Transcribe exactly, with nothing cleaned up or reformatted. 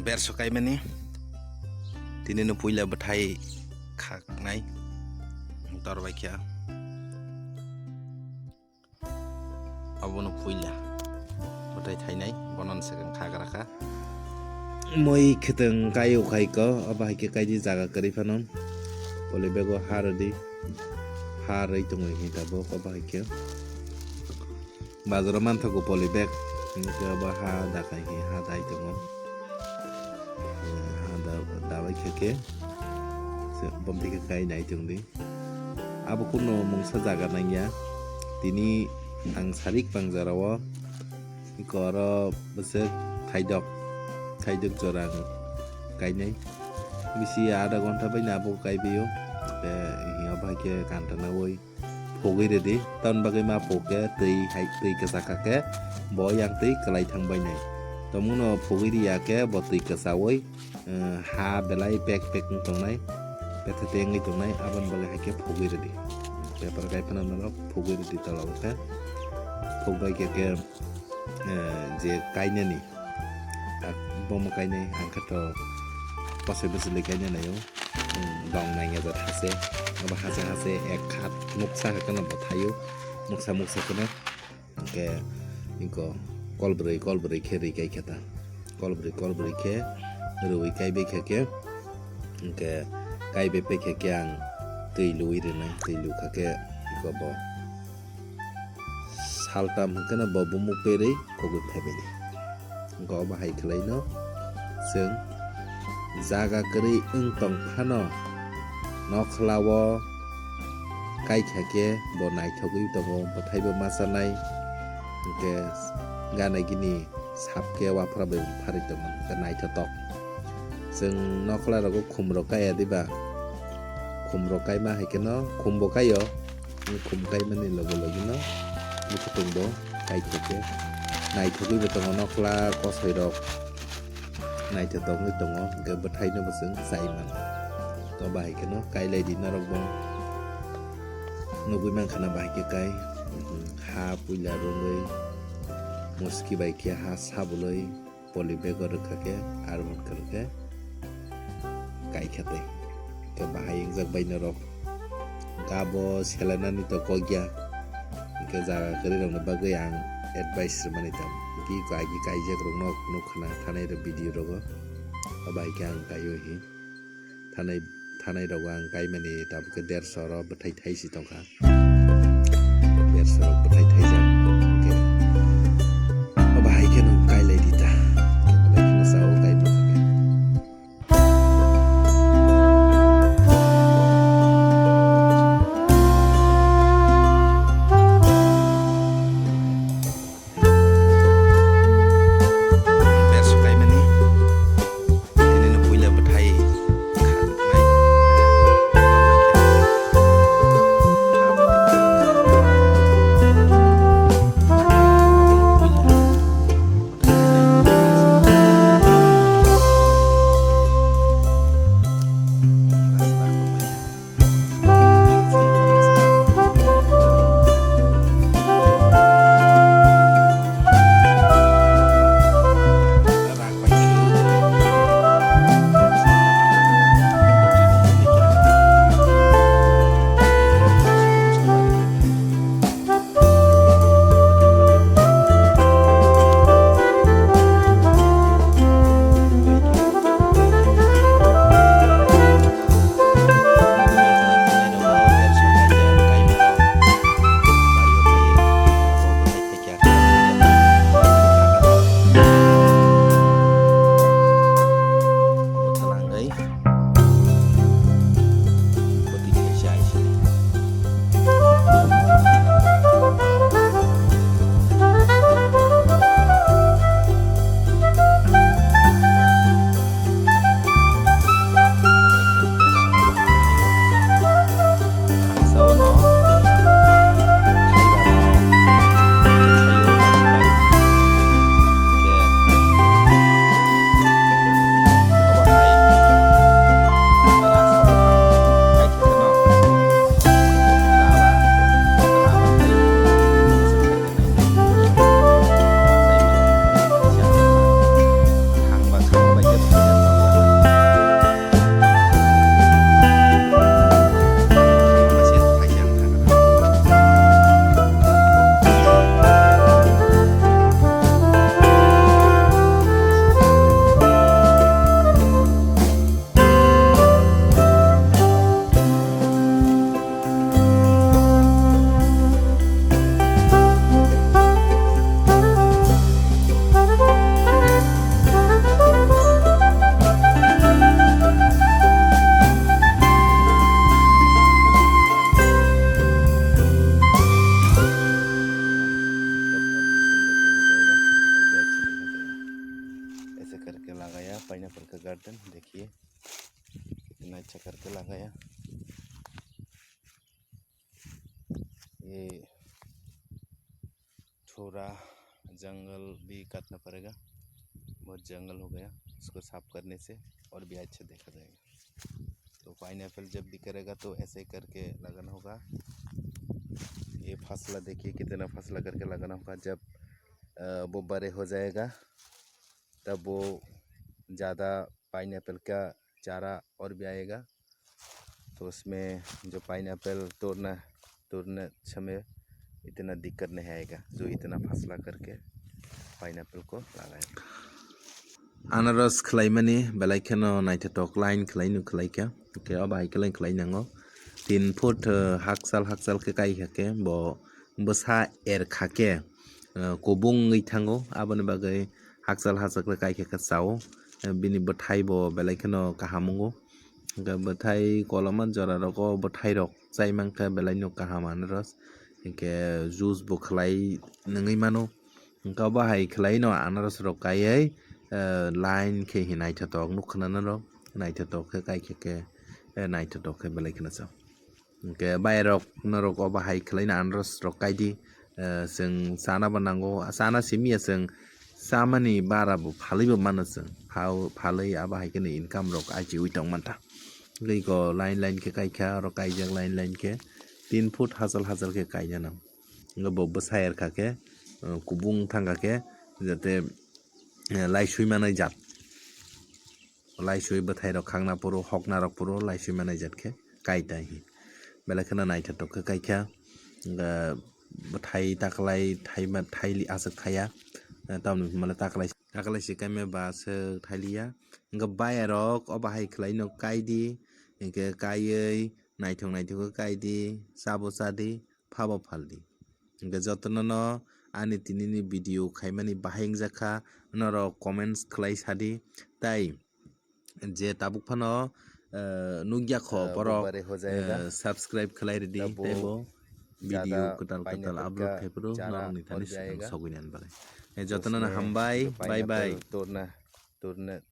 Berso kaimani. Tini no puila bwthai khaknai. Tor bai kha. Abono puila bwthai thainai, bono swkang khagra kha. Moi khwtwng kaio khaiko, abo hai khe kaidi jaga kwrwi phano. Polybag o ha rwdi, ha rwi tongwi hinwi tabuk, abo hai khe. Bazaro manthogo polybag, hinwi khe abo ha dakai hi ha dai tongo. Ha da-, dabai khe khe, se bomti khe kai nai tongdi. Abo kuno mungsa jaga nangya. Tini ang sarik pangjara o, iko oro bwswk thaidok, thaidok jora ang kainai. Bisi adha ghonta bai no abo kaibaio. Te hiya bai khe kanta nawi phugwi rwdi. Tamoni bagwi ma phuk khe twi hai, twi kwchak kha khe bo yang twi kwlai thang bainai. Tongmungno phugwi rwya khe bo twi kwchaui, eh, ha belai pek pek wng tongnai, petha tengwi tongnai, aboni bagwi hai khe phugwi rwdi. Paper kai phano norok phugwi rwdi tola o khe. Phuk bai khe khe, eh, je kainani, ah, bomo kainai, ang khe to bwsai bwsai le kaina naio. Hmm, dong nangya jat hase, abo hase hase ek khat muksa khe no bo thaio, muksa muksa khe no. Hwnkhe iko kol bwrwi, kol bwrwi khe rwi kai khe ta. Kol bwrwi, kol bwrwi khe rwi kai bai kha khe, hwnkhe kai bai pai kha khe ang twi lui rwnai, twi lu kha khe iko bo saltam hwnkhe no bo bumuk perwi kogwi phaibaidi. Hwnkhe obo hai khwlaino chwng jaga kwrwi wng tong phano nokhla o kai kha khe bo naithogwi tongo, bwthaibo ma chanai, hwnkhe gana gini sap khe waphra bai pharwi tongo, hwnkhe naithotok. Chwng nokhla rogo khum rok kaiya diba? Khum rok kaima hai kheno khum bo kaio. Khum kaimani loge loge no mukhutwng bo kai khe khe naithogwi bo tongo nokhla kosoi rok. Naithotok wngwi tongo, hwnkhe bwthai no bo chwng chai mano. To bahai kheno kailai di norok bo nugwi mankha na bahai khe kai. Ha puila rwngwi muski bai khe ha sabulwi. Poly bag o rwkha khe, aro hwnkhe rwkhe kaikha tei. Khe bahai wngjak bai norok. Gabo selainani to kokya. Hwnkhe jaga kwrwi rokni bagwi ang advice rwmani tamo. Hwnkhe iko agi kaijak rokno nukha na thanai rok video rogo. Abo hai khe ang kaio hi. Thanai, thanai rogo ang kaimani tabuk khe derso oro bwthai thaisi tongkha. Derso rok bwthai thaijak. Hwnkhe obo hai kheno kailai di ta. Belai kheno sao kai mankha khe. Berso kaimani. Tini no puila bwthai kha nai. लगाया पाइनएप्पल का गार्डन। देखिए कितना अच्छा करके लगाया। ये थोड़ा जंगल भी काटना पड़ेगा, बहुत जंगल हो गया, उसको साफ करने से और भी अच्छा देखा जाएगा। तो पाइनएप्पल जब भी करेगा तो ऐसे ही करके लगाना होगा। ये फासला देखिए कितना फासला करके लगाना होगा। जब अ, वो बड़े हो जाएगा तब वो ज़्यादा पाइनएप्पल का चारा और भी आएगा। तो उसमें जो पाइनएप्पल तोड़ना तोड़ने समय इतना दिक्कत नहीं आएगा जो इतना फासला करके पाइनएप्पल को लगाएगा। Anaros khwlaimani belai kheno naithotok line khwlaino khwlaikha. Hwnkhe o bahai khe line khwlai nango. Tin foot, eh, hakchal hakchal khe kaikha khe bo bwsa erkha khe, eh, kubung wngwi thango. Aboni bagwi hakchal hakchal khe kaikha khe chao. Eh, bini bwthai bo belai kheno kaham wngo. Hwnkhe bwthai koloma jora rogo bwthai rok chai mankha belai no kaham anaros. Hwnkhe juice bo khwlai nungwi mano. Hwnkhe obo hai khwlaino anaros rok kaiwi, eh, line khe hi naithotok nukha na norok, naithotok khe kaikha khe, eh, naithotok khe belai kheno chao. Hwnkhe bayarok norok obo hai khwlaino anaros rok kaidi, eh, chwng chana bo nango, chana simi ya chwng chamani bara bo phalwi bo mano chwng, phal-, phalwi abo hai kheno income rok ajiwi tong mantha. Tei ko line line khe kaikha, oro kaijak line line khe tin foot hachal hachal khe kainano. Hwnkhe bo bwsa erkha khe, eh, kubung thangkha khe, jate, eh, laisui manai jat. Laisui bwthai rok khakna phuru, hokna rok phuru laisui manai jat khe kai tai hi. Belai kheno naithotok khe kaikha, hwnkhe bwthai taklai thaima, thaili aswk thaya, eh, tamoni hwnmale taklai, taklai se kaima ba aswk thailiya. Hwnkhe bayarok obo hai khwlaino kaidi, hwnkhe kaiwi naithok naithok khe kaidi, chabo chadi, phabo phaldi. Hwnkhe jotono no ani tinini video khaimani bahai wngjakha, norok comments khwlai sadi. Tai je tabuk phano, eh, nukya kho, eh, borok, eh, subscribe khwlai ridi, tei bo video kwtal kwtal upload khai phuru norokni thani sogwi nani bagwi. Eh, jotono no hambai, bye bye.